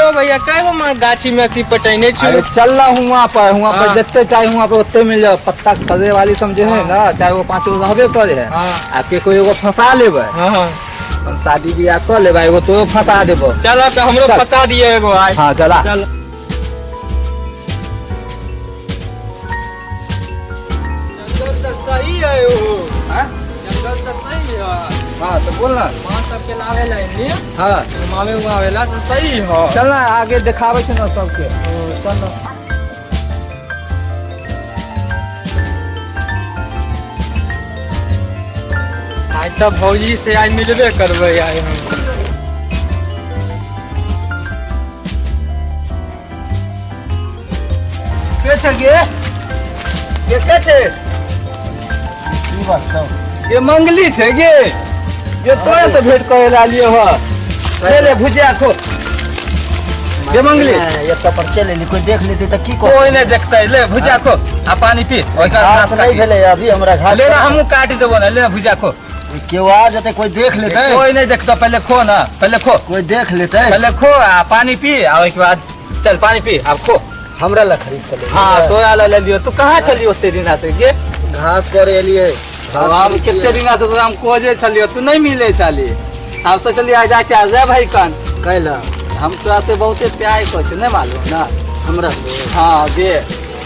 यौ भैया कए गो गाछी में अथी पटैने छी? अरे चल ना हुआ पर, हुआ पर हाँ। जते चाहे हुआ पर ओते मिल जाओ। पत्ता खरीदे वाली समझे है ना, चाहे वो 5 गो रहबे करे है। हाँ। आ के कोई एगो फंसा लेबै। हाँ हाँ। अपन शादी बियाह कऽ लेबै, एगो तो फंसा देबो। चलो तो हमरो चल। फंसा दिए एगो आइ। हाँ चला। चल। जंगल तो सही है ओ। हाँ? जंगल तो सही है। हाँ तो बोल ना। माँ सबके लावे ला एने। हाँ। घुमावे उमावे ला तो सही है। चल ना आगे देखाबै छै ना सबके। ओ, चल ना। आइ तऽ भौजी से आइ मिलबे करबै आइ हम। के छै गे? के के छै? की बात छौ? ये मंगली छै गे। ये तोरे से भेंट करे ला लियो ह। ले ले भुजिया खो। गे मंगली। एतऽ पर चलि एली, कोई देख लेतै तऽ की कहतै? कोई नहीं देखतै, ले भुजिया खो आ पानी पी। ओकर घास घास नहि काटी। भेलै अभी हमरा घास। ले ना हमहूँ काटि देबो ना, ले ना भुजिया खो। केओ आ जेतै, कोई देख लेतै। कोई नहीं देखतौ, पहले खो ना, पहले खो। कोई देख लेतै। पहले खो आ पानी पी आ ओहिके बाद चल पानी पी आब खो। हमरा ला खरीद के ले। हाँ तोरा ला ले लियो। तू कहाँ छलियो ओते दिना से गे? घास करे एलियै। हम कते दिना से तोरा हम खोजे छलियो, तू नहीं मिले छली। हम सोचलियै आइ जाइ छी रे भाई कन। कैला? हम तोरा से बहुते प्यार करै छी, नहीं मालूम ना? हमरा से? हाँ गे।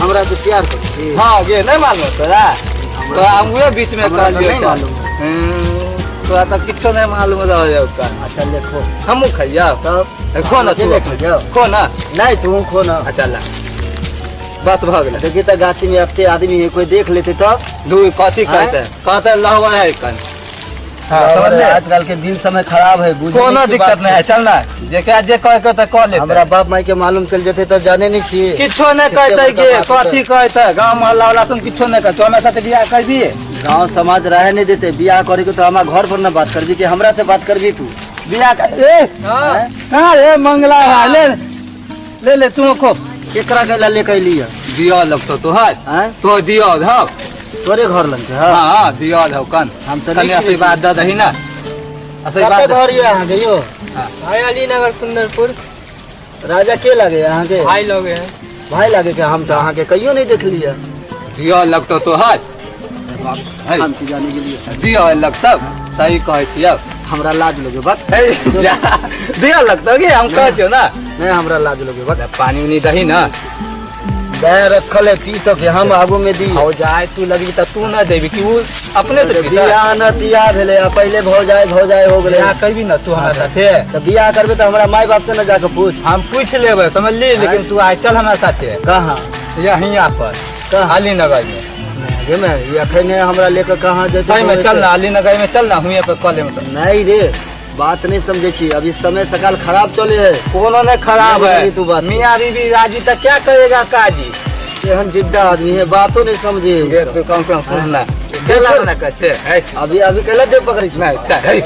हमरा से प्यार करै छी? हाँ गे, नहीं मालूम तोरा? तोरा हम उहे बीच में हमरा तऽ कहलियो नहि छल। मालूम। तोरा तऽ किछो नहीं मालूम रह ओकर। अच्छा ले खो। हमहूँ खइयौ। तब? खो ना तू। अकेले खइयौ? खो ना। नहीं तू खो ना। अच्छा ला बस भऽ गेलै। देखी तऽ गाछी में एते आदमी है, कोई देख लेते तब? दू कथी आँय? कहते? कहते लहवा है कन। हाँ, और समझले? आजकल के दिन समय खराब है, बुझे कोनो नहीं छी दिक्कत बात नहीं है, चल ना। जेकरा जे कहे के तऽ कह लेतै। हमरा बाप माई के मालूम चल जेते तऽ जाने नहीं छी। किछो नहीं कते कहते बड़का के, बात कथी होतै। कहते? गांव मोहल्ला वाला सब किछो नहीं कहते। तू हमरा साथे बियाह करबी? गांव समाज रहे नहीं देते। बियाह करे के तो हमारा घर पर ना बात करबी कि हमरा से बात करबी तू? बियाह कर ए हाँ। कहाँ रे मंगला है? ले ले ले तू खो। केकरा के ला लेके अइली है? दिया लगतो तोहर। आँय? तो दिया हौ। तोरे घर लग के हौ? हाँ, हाँ, दिया हौ कन। हम तऽ कनी नहि चिन्है आशीर्वाद छी। दऽ दही ना। आशीर्वाद कते घर ये अहाँके यौ? भाई अलीनगर सुंदरपुर। राजा के लागे अहाँके? भाई लोग हैं। भाई लागे के? हम तऽ अहाँके कहियो नहीं देखलियै। दिया लगतो तोहर। हम की जाने के लिए। दिया लगतो, सही कहै छियौ। हमरा लाज लगे बक। हे, जा। दिया लगतो कि हम कहै छियौ ना? नहीं हमरा लाज लगे बक। पानी उनी दही ना। दे रखल है पी तो के हम आगू में दी। हो जाए तू लगबी त तू ना देबी कि वो अपने से पीता? बियाह न तिया भेलै, आ पहिले भौजाई भौजाई हो गेलै। बियाह करबी ना तू हमरा साथे? तऽ बियाह करबे तऽ हमरा माय बाप से न जाके पूछ। हम पूछ लेबै, समझली, लेकिन तू आइ चल हमरा साथे। कहाँ? यहीं पर। कहाँ? अलीनगर में। गे में ये अखने हमरा लेके कहाँ जेतै? सही में चल ना, अलीनगर में चल ना, हुएं पर कऽ लेब। नहीं रे, बात नहीं समझे छी, अभी समय सकाल खराब चले है। कोनो नहीं खराब नहीं है। बुझली तू बात। मियाँ बीबी राजी तो क्या करेगा काजी? एहन जिद्दा आदमी है, बातो नहीं समझे। गे तू कम से कम सुन ना। केला ना कहे है। अभी अभी केला दे पकड़े छी। नहीं चल, हे,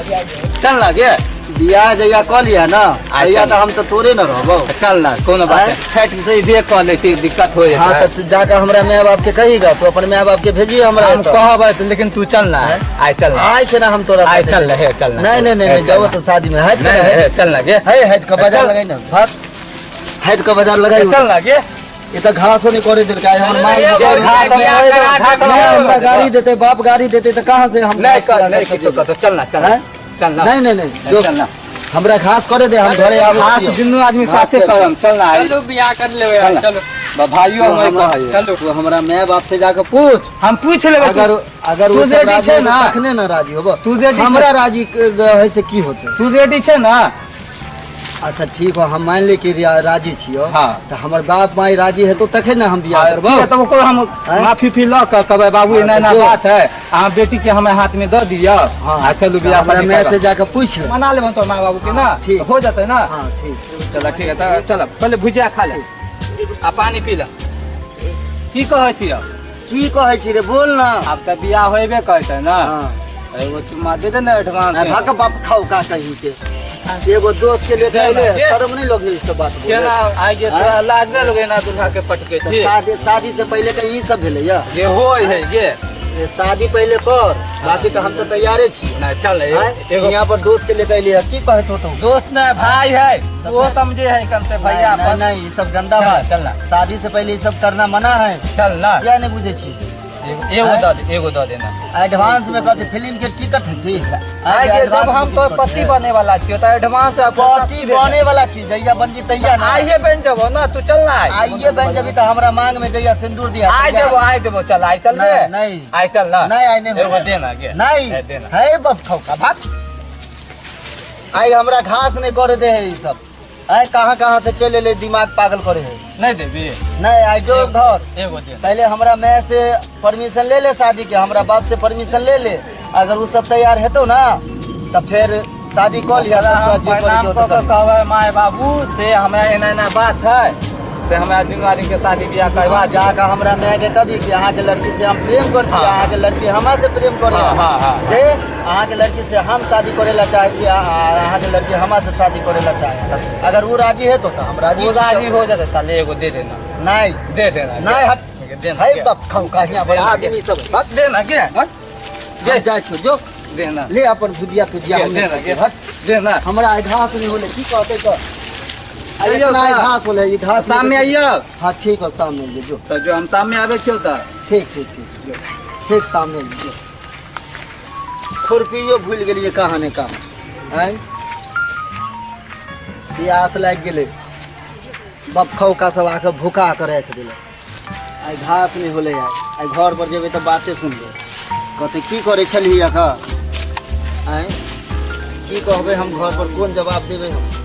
चल ना गे। बियाह जहिया कऽ लिया ना, आ, तहिया चल। तऽ हम तऽ तोरे न रहबौ। चल ना, कोनो बात आँय? नहीं। छठ से इधे कऽ लै छी, दिक्कत हो जेतै। हाँ, तऽ जाके हमरा माय बाप के कहीगा, तू अपन माय बाप के भेजिए हमरा हम एतऽ। कहबै तऽ, लेकिन तू चल ना, आइ चल ना। आइ केना हम तोरा आइ साथे चल ना, हे चल ना। नहीं, नहीं, नहीं, हे, नहीं, चल जाओ ना। तो शादी में, हट नहीं, के, हे, चल ना गे। हे, हट के बाजार चल। लगाई ना, भाग। हट के बाजार लगाई। चल ना गे। ये तो घासो नहीं करे दिलकै, हमर माय ये बाप घास नहीं, बियाह करा घास देबै। नहीं, हमरा गाड़ी देते, बाप गाड़ी देते तो कहाँ से हम नहीं घास कर, पूरा नहीं कर किछो सकिए? करतो, चल ना, चल ना। हैं? चल ना। नहीं, नहीं, नहीं, नहीं, जो चल ना। हमरा घास करे दे, हम घरे आबै घास छियौ। दुनू आदमी घास साथे करे। करम, चल ना। चलू बियाह कर लेबै, चल ना। चलू। भाइयो तू हम कहै। चलू। तू हमरा माय बाप से जाके पूछ। हम पूछ लेबै। अगर अगर तू वो सब रेडी राजी छै होतौ ना? तखने ना राजी होबो। तू रेडी छै? हमरा राजी रहै से की होतै? तू रेडी छै ना? अच्छा ठीक हो, हम मान ले कि राजी छियौ। हाँ। तऽ हमर बाप माय राजी हेतौ तखन ने हम बियाह हाँ, करबौ। ठीक है, तब ओकरो हम हैं? माफी फी लऽ कऽ कहबै, बाबू, हाँ, एना तऽ एना जो। बात है, अहाँ बेटी के हमारे हाथ में दऽ दिअ। हाँ। आ चलू तऽ बियाह हमरा शादी माय करब। से जाके पूछ ले। मना लेबै तो माँ बाबू के ना, हाँ, ठीक। हो जेतै ना? हाँ, ठीक। चल ठीक है, तऽ चल पहिले भुजिया खा ले आ पानी पी ले। की कहै छियौ? की कहै छी रे, बोल ना। आब तऽ बियाह होबे करतै ना। हाँ। एगो चुम्मा दे दे ना एडवांस में। भाग बाप खाओ का कहीं के। एगो दोस्त के लेके अइले, शर्म नहीं लगे ई सब बात बोले? केना आइ गे तोरा लागल गे ना दुल्हा के पटके तऽ छी? शादी शादी से पहिले के ई सब भेलै या जे होय है गे। शादी पहले कर, बाकी तो हम तो तैयारे छी। नहीं चल आँय? एगो यहाँ पर दोस्त के लेके अलियै, की कहत हो तू? दोस्त नहीं भाई है, वो समझे है कम से भैया। नहीं, अपन। नहीं, ये सब गंदा चल, बात। चल ना। शादी से पहले ये सब करना मना है। चल ना। क्या नहीं बुझे छी? एगो दऽ दे, एगो दऽ देना। एडवांस में कहते फिल्म के टिकट है की? आइ गे, जब हम तो पति बने वाला छियो तऽ एडवांस पति बने वाला छी, जहिया बनबी तहिया ना। आइए बन जबो ना, तू चल ना आइ। आइए बन जबी तऽ हमरा मांग में जहिया सिंदूर दिया। आइ देबो, आइ देबो, चल आइ चल रे। नहीं, नहीं। आइ चल ना। नहीं, आइ नहीं। एगो देना गे। नहीं। ए, देना। है बप खौका भाग। आइ हमरा घास नहीं करे दे है ई सब। आइ कहाँ कहाँ से चल एले, दिमाग पागल करे है। नहीं देबी? नहीं, आइ जो घर। एगो दे। पहले हमरा माय से परमिशन ले ले शादी के, हमरा बाप से परमिशन ले ले। अगर वो सब तैयार हेतो ना तो फिर शादी कऽ लिअ। हम जे करे प्रणाम के कऽ होतौ के कर। कहबै माय बाबू से हमरा एना एना बात है, से हमरा दुनू आदमी के शादी बियाह करवा। जाके हमरा माय के कभी कि अहाँके लड़की से हम प्रेम कर छी, हाँ। अहाँके लड़की हमरा से प्रेम करे, हाँ, हाँ, हाँ। जे अहाँके लड़की से हम शादी करे ला चाहे छी आ अहाँके लड़की हमरा से शादी करे ला चाहे। अगर वो राजी है तो हम राजी वो छी। राजी हो जाते ताले एगो दे देना। नहीं। दे देना। नहीं, हट। देना। है बाप खाऊ कहिया बड़ा आदमी सब। हट। देना के। हट। हम जाइ छौ, जो। देना। ले अपन भुजिया तुजिया। हम देना के। हट। देना। हमरा आइ घास नहीं होले, की कहते तो आइयो इतना का? घास होले, ई घास सामने आइयो। हाँ ठीक हो, सामने आइयो जो। तो जो हम सामने आवे छियो त। ठीक ठीक ठीक ठीक, सामने आइयो। खुरपियो भूल गेलिए कहाँ ने कहाँ। आँय प्यास लागि गेलै, बपखौका सब आके भूखा के राखि देलक। आइ घास नहि होलै, आइ आइ घर पर जेबै तऽ बाते सुनबै, कहतै की करै छलही अखन? आँय की कहबै हम घर पर, कोन जवाब देबै हम?